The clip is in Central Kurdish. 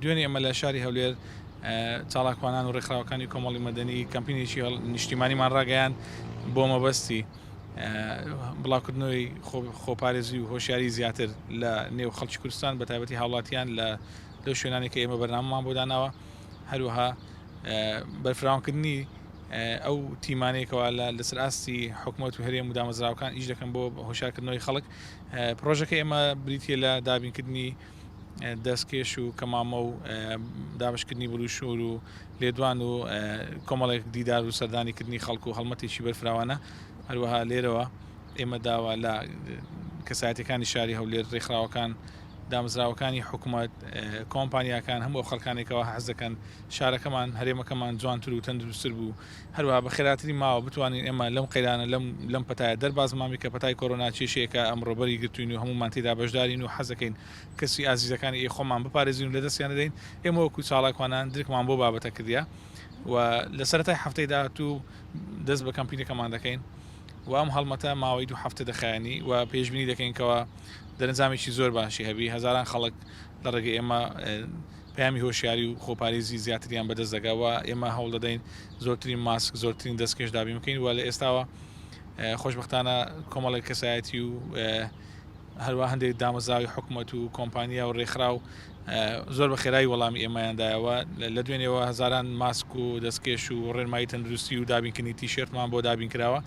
دوێنێ ئێمە لە شاری هەولێر چالاکوانان و ڕێکخراوەکانی کۆمەڵی مەدەنی کەمپینێکی نیشتیمانیمان ڕاگەیاند بۆ مەبەستی بڵاوکردنەوەی خۆپارێزی و هۆشیاری زیاتر لە نێو خەڵکی کوردستان بە تایبەتی هاوڵاتیان لە لەو شوێنانی کە ئێمە بەرنامەمان بۆ داناوە هەروەها بەرفراوانکردنی ئەو تیمانەیەکەوە لە لەسەر ئاستی حکوومەت و هەرێم و دامەزراوەکان ئیش دەکەن بۆ هۆشارکردنەوەی خەڵک پرۆژەکە ئێمە بریتە لە دابینکردنی دەستکێش و کەمامە و دابەشکردنی بروشور و لێدوان و کۆمەڵێک دیدار و سەردانی کردنی خەڵک و هەڵمەتێکی بەرفراوانە. هەروەها لێرەوە ئێمە داوا لە کەسایەتیەکانی شاری هەولێر، رێکخراوەکان، دامەزراوەکانی حکومەت، کۆمپانیاکان، هەموو ئەو خەڵکانێکەوە حەز دەکەن شارەکەمان، هەرێمەکەمان جوانتر و تەندروستتر بوو، هەروەها بە خێراترین ماوە بتوانین ئێمە لەم قەیرانە، لەم لەم پەتایە دەربازمان بین کە پەتای کۆرۆنا کێشەیەکە ئەمڕۆ بەری گرتووین و هەموومان تێیدا بەشدارین و حەز دەکەین کەسی ئازیزەکانی ئێ خۆمان بپارێزین و لەدەستیان نەدەین. ئێمە وەکو چالاکوانان درکمان بەو بابەتە کردیە و لە سەرەتای هەفتەی داهاتوو دەست بە کەمپینەکەمان دەکەین و ئەم هەڵمەتە ماوەی دوو هەفتە دەخایەنی و پێشبینی دەکەین کەوا دەرەنجامێکی زۆر باشی هەبی هەزاران خەڵک لە ڕێگەی ئێمە پەیامی هۆشیاری و خۆپارێزی زیاتریان بەدەست دەگا و ئێمە هەوڵ دەدەین زۆرترین ماسک زۆرترین دەستکێش دابین بکەین و لە ئێستاوە خۆشبەختانە کۆمەڵێک کەسایەتی و هەروە هەندێک دامەزراوی حکومەت و کۆمپانیا و ڕێکخراو زۆر بە خێرایی وەڵامی ئێمەیان دایەوە لە دوێنێوە هەزاران ماسک و دەستکێش و ڕێنمایی تەندروستی و دابینکردنی تیشێرتمان بۆ دابین کراوە.